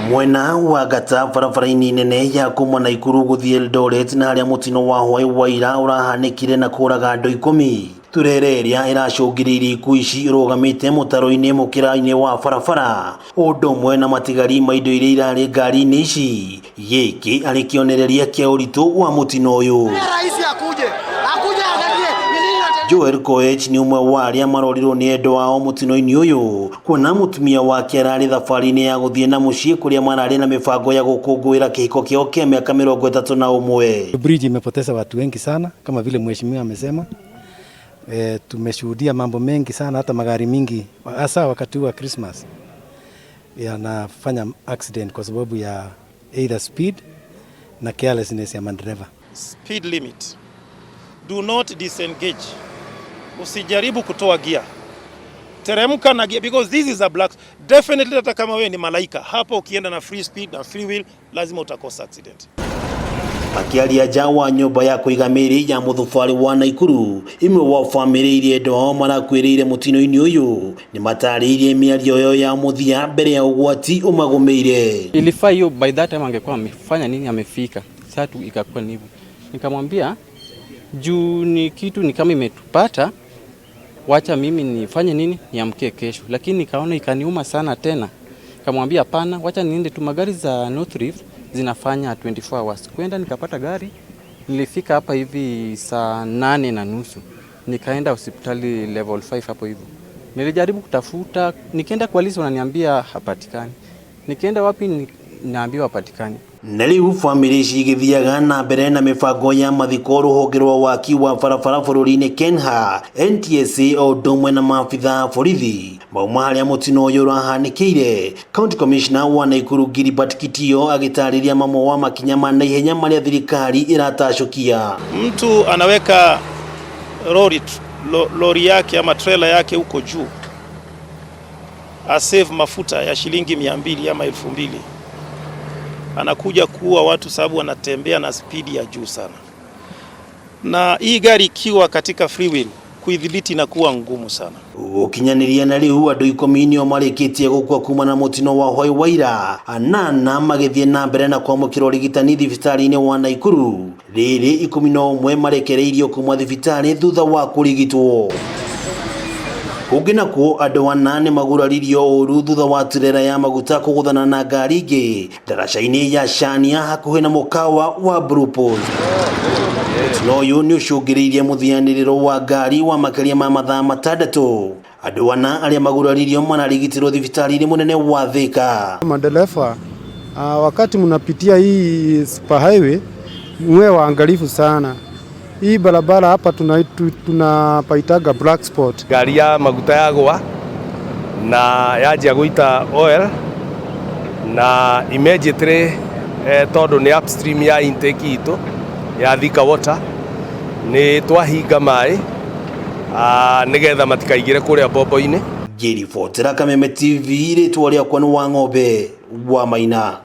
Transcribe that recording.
Mwena wa Ngata barabara-inĩ nene ya kuma Naikuru gũthiĩ Eldoret na harĩa mũtino wa hwaĩ wa ira ũrahanĩkire na kũraga andũ 10. Turere ĩrĩa ĩracũngĩrĩirie ikuũ ici ĩrũgamĩte mũtaro-inĩ mũkĩra-inĩ wa barabara ũndũ ũmwe na matigari ma indo iria irarĩ ngari-inĩ ici. Gĩkĩ arĩ kĩonereria kĩa ũritũ wa mũtino ũyũ. Rais akuje akuje angalie ni nini. Joel Koech nĩ ũmwe wa arĩa marorirwo nĩ endwa ao mũtino-inĩ ũyũ, kuona mũtumia wake ararĩ thabarĩ-inĩ ya gũthiĩ na mũciĩ kũrĩa mararĩ na mĩbango ya gũkũngũĩra kĩhiko kĩao kĩa mĩaka 31. Bridge imepoteza watu wengi sana kama vile mheshimiwa amesema. Tumeshuhudia mambo mengi sana, hata magari mingi hasa wakati huu wa Christmas yanafanya accident kwa sababu ya either speed na carelessness ya madereva. Speed limit. Do not disengage. Usijaribu kutoa gia. Teremka na gia because this is a black. Definitely hata kama wewe ni malaika, hapo ukienda na free speed na free wheel lazima utakosa accident. Makĩaria nja wa nyũmba ya kũiga mĩĩrĩ ya mũthubarĩ wa Naikuru, imwe wa bamĩrĩ iria endwa ao marakuĩrĩire mũtino-inĩ ũyũ nĩmatarĩirie mĩario yao ya mũthia mbere ya ũgwati ũmagũmĩire. Ilifaa hiyo by that time angekuwa amefanya nini, amefika. Sasa tu ikakuwa ni hivyo. Nikamwambia juu ni kitu ni kama imetupata, wacha mimi nifanye nini, niamkie kesho. Lakini nikaona ikaniuma sana tena, kamwambia hapana, wacha niende tu, magari za North Rift zinafanya 24 hours. Kwenda nikapata gari, nilifika hapa hivi saa 8:30, nikaenda hospitali level 5 hapo hivyo. Nilijaribu kutafuta, nikienda kwa list wananiambia hapatikani, nikienda wapi naambiwa hapatikani. Na rĩu bamĩrĩ ici igĩthiaga na mbere na mĩbango ya mathiko, rũhonge rwa waki wa barabara bũrũri-inĩ KENHA, NTSA o ũndũ ũmwe na maabitha a borithi mauma harĩa mũtino ũyũ ũrahanĩkĩire. County Commissioner wa Naikuru Gilbert Kitio agĩtarĩria mamwe wa makinya ma naihenya marĩa thirikari ĩratacũkia. Mtu anaweka lori yake ama trailer yake huko juu asave mafuta ya shilingi 200 ama 2000, anakuja kuua watu sababu wanatembea na spidi ya juu sana, na hii gari ikiwa katika free wheel kuidhibiti inakuwa ngumu sana. Gũkinyanĩria na rĩu andũ 10 nĩo marĩkĩtie gũkua kuma na mũtino wa hwaĩ wa ira, anana magĩthiĩ na mbere na kwamũkĩra ũrigitani thibitarĩ-inĩ wa Naikuru, rĩrĩ 11 marekereirio kuma thibitarĩ thutha wa kũrigitwo. Kũngĩ nakuo andũ 4 nĩmaguraririo ũru thutha wa turera ya maguta kũgũthana na ngari ingĩ ndaraca-inĩ ya Shania hakuhĩ na mũkawa wa Blue Post. Mũtino ũyũ nĩ ũcũngĩrĩirie mũthianĩrĩro wa ngari wa makĩria ma mathaa 6. Andũ 4 arĩa maguraririo mararigitirwo thibitarĩ-inĩ mũnene wa Thika. Madereva, wakati mnapitia hii super highway muwe waangalifu sana. Hii barabara hapa tunapaitaga black spot. Ngari ya maguta yagwa na yanjia guita oil na immediately tondu ni upstream ya intake itu ya Thika Water ni twahinga mai nigetha matikaigire kuria bombo-ini. Ngĩribotera Kameme TV, rĩtwa rĩakwa nĩ Wang'ombe wa Maina.